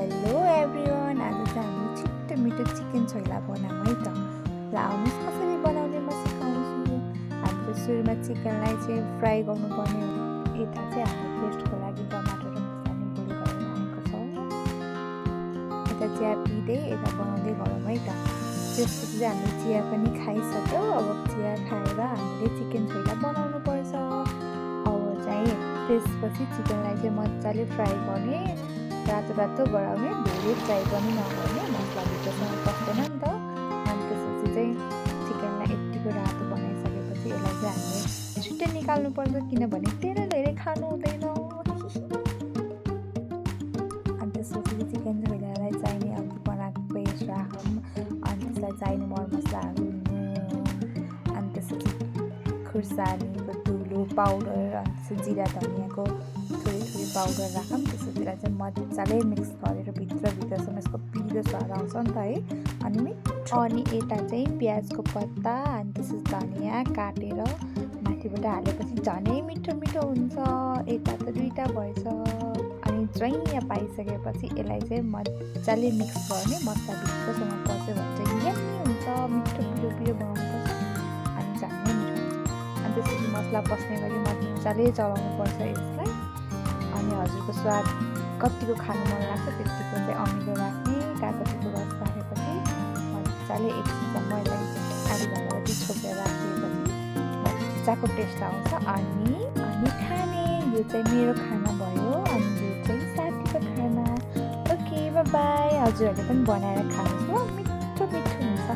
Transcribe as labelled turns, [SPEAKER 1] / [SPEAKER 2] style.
[SPEAKER 1] Hello everyone, आज चाहिँ हामी छिट्टो मिठो चिकन छोइला बनाऊँ है त। ल आउनुहोस् कसरी बनाउने म सिकाउँछु। हामीले सुरुमा चिकनलाई चाहिँ फ्राई गर्नुपर्ने हो। यता चाहिँ हामीले पेस्टको लागि टमाटर र खुर्सानी बोइल गरेर राखेको छौँ। यता चिया पिँदै यता बनाउँदै गरौँ है त। त्यसपछि चाहिँ हामीले चिया पनि खाइसक्यौँ। अब चिया खाएर हामीले चिकन छोइला बनाउनु पर्छ। अब चाहिँ त्यसपछि चिकनलाई चाहिँ मजाले फ्राई गर्ने, रातो रातो गराउने, धेरै फ्राई पनि नगर्ने, मसला भित्रसँग पस्दैन नि त। अनि त्यसपछि चाहिँ चिकनलाई यतिको रातो बनाइसकेपछि यसलाई चाहिँ हामीले छिट्टै निकाल्नुपर्छ, किनभने धेरै खानु हुँदैन। अनि त्यसपछि चिकन छोइलालाई चाहिने अघि बनाएको पेस्ट राखौँ, अनि त्यसलाई चाहिने मरमसलाहरू, नुन, अनि त्यसपछि खुर्सानीको धुलो पाउडर, अनि त्यसपछि जिरा धनियाँको थोरै पाउडर राखौँ। त्यसलाई चाहिँ मजाले मिक्स गरेर भित्रसम्म यसको पिरो स्वाद आउँछ नि त है। अनि मिठो, अनि यता चाहिँ प्याजको पत्ता, अनि त्यसपछि धनियाँ काटेर माथिबाट हालेपछि झनै मिठो हुन्छ। यता त दुईवटा भएछ। अनि ज्वाइँ पाइसकेपछि यसलाई चाहिँ मजाले मिक्स गर्ने, मसला भित्रसम्म पस्यो भने चाहिँ यम्मी हुन्छ। मिठो पिरो बनाउनुपर्छ, अनि झनै मिठो हुन्छ। अनि त्यसपछि मसला पस्ने गरी मजाले चलाउनुपर्छ यसलाई। अनि हजुरको स्वाद कतिको खानु मन लाग्छ त्यतिको चाहिँ अमिलो राख्ने, कागतीको रस राखेपछि मजाले एकछिनसम्म यसलाई आधी घन्टा जति छोपेर राखिएपछि मजाको टेस्ट आउँछ। अनि खाने, यो चाहिँ मेरो खाना भयो, अनि यो चाहिँ साथीको खाना। Okay, by by. हजुरहरूले पनि बनाएर खानुहोस् ल, मिठो हुन्छ।